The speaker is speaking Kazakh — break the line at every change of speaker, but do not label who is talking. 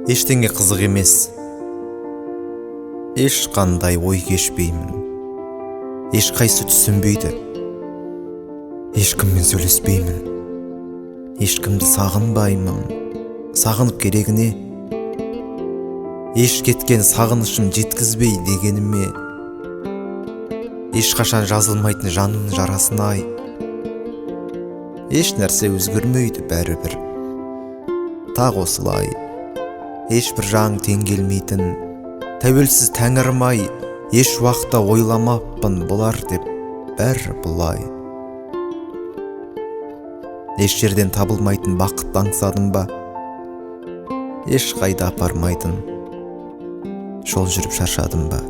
Ештеңе қызық емес, ешқандай ой кешпеймін, ешқайсы түсінбейді. Ешкіммен сөйлеспеймін, ешкімді сағынбаймын, сағынып керегіне. Еш кеткен сағынышым жеткізбей дегеніме. Ешқашан жазылмайтын жанымның жарасын ай. Еш нәрсе өзгермейді бәрібір, тағы осылай. Ешбір жаң тең келмейтін тәуелсіз тәңірім ай, еш уақытта ойламаппын болар деп бәрі бұлай. Еш жерден табылмайтын бақытты аңсадым ба, ешқайда апармайтын жол жүріп шаршадым ба?